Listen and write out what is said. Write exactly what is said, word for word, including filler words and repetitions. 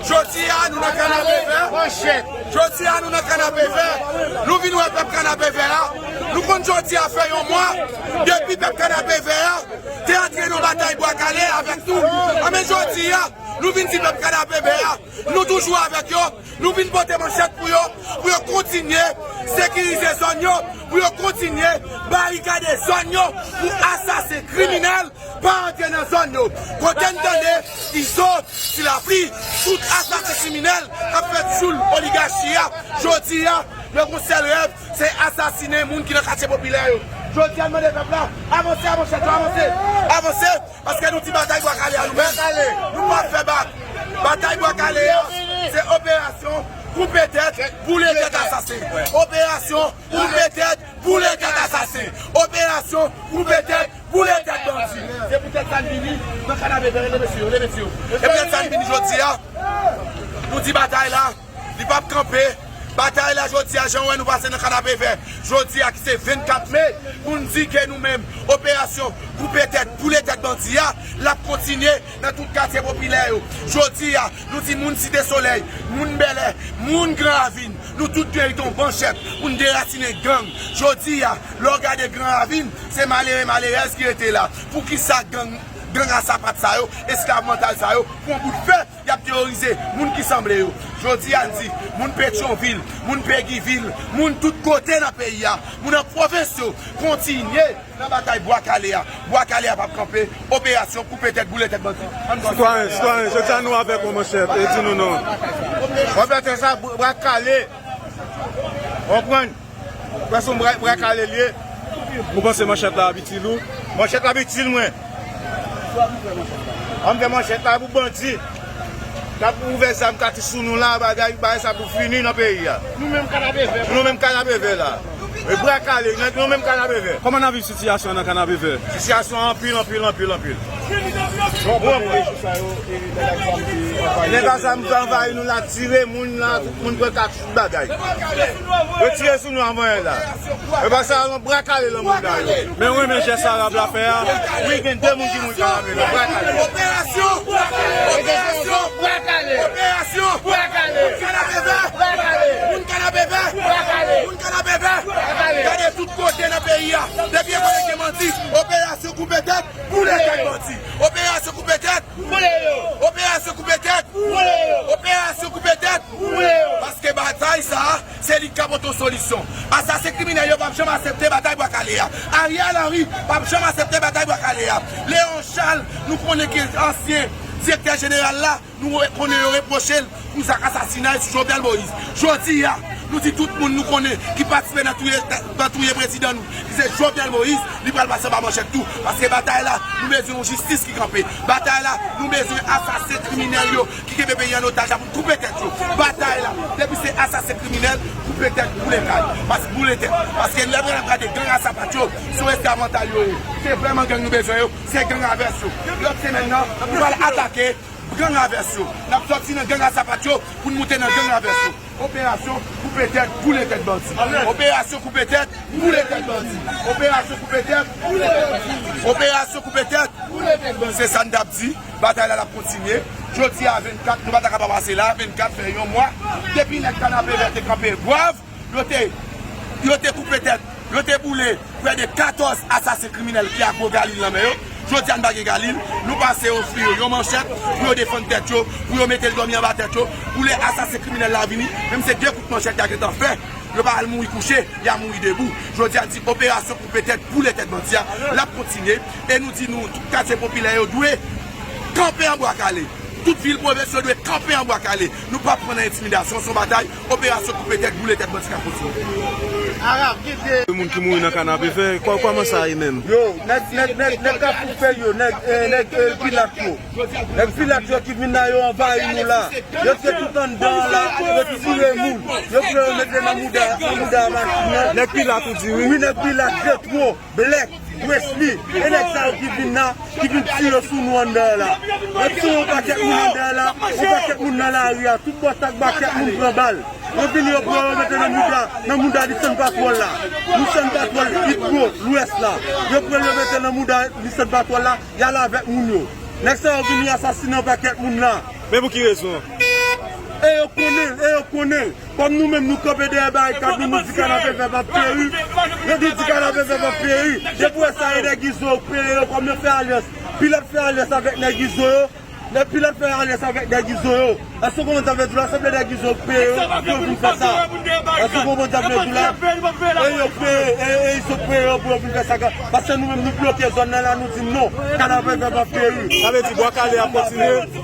Jodi a, nou nan Kanapevè. Jodi a, nou nan Kanapevè. Nou vin wè pèp Kanapevè a. Nou konn jodi a fè yon mwa depi pèp Kanapevè a te antre nan batay Bwa Kale avèk nou. Anben jodi a, nou vin di pèp Kanapevè a, nou toujou avèk yo. Nou vin pote manchèt pou yo, pou yo kontinye sekirize zòn yo, pou yo kontinye barikade zòn yo, pou asasen kriminèl pa antre nan zòn yo. Kote n tande Izo, Ti Lapli, tout asasen kriminèl k ap fè tchoul oligachi a, jodi a, yo gon sèl rèv, se asasinen moun ki nan katye popilè yo. Jodi a, n mande pèp la, avanse, avanse, avanse, avanse, paske nou di batay Bwa Kale a nou menm, nou p ap fè bak. Batay Bwa Kale a, se operasyon koupe tèt, boule tèt asasen. Operasyon koupe tèt, boule tèt asasen. Operasyon koupe tèt, boule tèt bandi. Se poutèt sa n vini nan Kanapevè, leve mesye yo, leve mesye yo. Se poutèt sa n vini jodi a. Nou di batay la, li p ap kanpe. Batay la jodi a, jan w wè nou pase nan Kanapevè. Jodi a ki se vennkat me, pou n di ke nou menm, operasyon koupe tèt, boule tèt bandi a, l ap kontinye nan tout katye popilè yo. Jodi a, nou di moun Site Solèy, moun Bèlè, moun Gran Ravin, nou tout merite yon manchèt pou n derasinen gang. Jodi a, lè w gade Gran Ravin, se malere, malerèz ki rete la. Poukisa gang, gang a sapat sa yo, esklav mantal sa yo, pran bout fè, y ap teworize moun ki sanble yo. Jodi a, n di, moun Petyonvil, moun Pegivil, moun tout kote nan peyi a, moun nan pwovens yo, kontinye nan batay Bwa Kale a. Bwa Kale a p ap kanpe. Operasyon koupe tèt, boule tèt bandi. Sitwayen, sitwayen, jodi a nou avèk ou, monchè, e di nou non. Operasyon sa, Bwa Kale. Konprann? Pèsonn Bwa, Bwa Kale l ye. Ou panse manchèt la ap itil ou? Manchèt la ap itil mwen. An m fè manchèt la pou bandi. N ap ouvè zam kati sou nou la, bagay, bagay sa pou fini nan peyi a. Nou menm Kanapevè. Nou menm Kanapevè la. E Bwa Kale, nèg nou menm Kanapevè. Kòman n ap viv sitiyasyon an nan Kanapevè? Sitiyasyon anpil, anpil, anpil, anpil. Bon, bon, bon. Nèg a zam anvayi nou la, tire moun la, tout moun pran kati. Tout bagay. Yo tire sou nou anvan yè la. Yo pase a yon Bwa Kale nan mouda yo. Men w renmen jès Arab la fè a? Wi, gen de moun ki mouri Kanapevè. Bwa Kale. Operasyon! Operasyon! Bwa Kale. Operasyon! Bwa Kale. Moun Kanapevè! Bwa Kale. Moun Kanapevè! Bwa Kale. Moun Kanapevè! Bwa Kale. Gade tout kote nan peyi a. Depi yon kote gen bandi, operasyon koupe tèt, boule tèt bandi. Operasyon koupe tèt, boule yo. Operasyon koupe tèt, boule yo. Operasyon koupe tèt, boule yo. Paske batay sa a, se li k ka pote yon solisyon. Asasen kriminèl yo p ap janm aksepte batay Bwa Kale a. Ariel Henry p ap janm aksepte batay Bwa Kale a. Léon Charles, nou konnen ki ansyen direktè jeneral la, nou re-, konnen yo repwoche l pou zak asasinay sou Jovenel Moïse. Jodi a, nou di tout moun nou konnen ki patisipe nan touye, nan touye prezidan nou, ki se Jovenel Moïse, li pral pase anba manchèt tou. Paske batay la, nou bezwen yon jistis ki kanpe. Batay la, nou bezwen asasen kriminèl yo ki kenbe peyi an otaj la pou n koupe tèt yo. Batay la, depi se asasen kriminèl, koupe tèt, boule kay. Paske boule tèt. Paske lè n ap gade gang a sapat yo, se yon esklav mantal yo ye. Se vrèman gang nou bezwen yo, se gang a vès yo. Lòt semèn nan, nou pral atake gang a vès yo. N ap sòti nan gang a sapat yo pou n moute nan gang a vès yo. Operasyon koupe tèt, boule tèt bandi. Operasyon koupe tèt, boule tèt bandi. Operasyon koupe tèt, boule tèt bandi. Operasyon koupe tèt, boule tèt bandi. Se sa n t ap di. Batay la, l ap kontinye. Jodi a vennkat, nou pa ta ka pa pase la. Vennkat fè yon mwa. Depi nèg Kanapevè te kanpe brav, yo te, yo te koupe tèt, yo te boule prè de katòz asasen kriminèl ki ak gwo galil nan men yo. Jodi a n pa gen galil, nou pase ofri yo yon manchèt pou yo defann tèt yo, pou yo mete l dòmi anba tèt yo, pou lè asasen kriminèl la vini, menm se de kout manchèt y a gentan fè, yo pa al mouri kouche, y a mouri debou. Jodi a n di operasyon koupe tèt, boule tèt bandi a, l ap kontinye, e nou di nou, tout katye popilè yo dwe kanpe an Bwa Kale. Tout vil pwovens yo dwe kanpe an Bwa Kale. Nou p ap pran nan entimidasyon, se yon batay, operasyon koupe tèt, boule tèt bandi k ap kontinye. Arab, kite. Moun ki mouri nan Kanapevè, kò-, kòman sa ye menm? Yo, nèg, nèg, nèg, nèg Kafou Fèy yo, nèg, eh, nèg, eh, Pilat yo. Nèg Pilat yo ki vin la, yo anvayi nou la. Yo te tout anndan la, yo tire moun. Yo pran yo mete nan mouda, nan mouda machin nan. Nèg Pilat ou di wi? Wi, nèg Pilat, Jetwo, Blèk, Wesley, e nèg sa yo ki vin la, ki vin tire sou nou anndan la. Yo tire yon pakèt moun anndan la, yon pakèt moun nan lari a, tout bò chak bakèt moun pran bal. Yo vini, yo pran yo mete nan mouda, nan mouda Lisann Patwòl la. Lisann Patwòl, Itwo, Lwès la. Yo pran yo mete nan mouda Lisann Patwòl la, y al avèk moun yo. Nèg sa yo vini asasinen yon pakèt moun la. Men pou ki rezon? E yo konnen l, e yo konnen l. Kòm nou menm nou kanpe dèyè barikad nou, nou di Kanapevè p ap peri. Nou di Kanapevè p ap peri. Depi w wè sa, e nèg Izo yo k peye yo, kòm yo fè alyans. Pilòt fè alyans avèk nèg Izo yo. Nèg Pilòt fè alyans avèk nèg Izo yo. Èske w konprann sa m vle di w la? Sanble nèg Izo yo k peye yo pou yo vin fè sa. Èske w konprann sa m vle di w la? E yo k peye, e, e Izo k peye yo pou yo vin fè sa. Paske nou menm nou bloke zòn nan la, nou di non. Kanapevè p ap peri. Sa vle di Bwa Kale ap kontinye.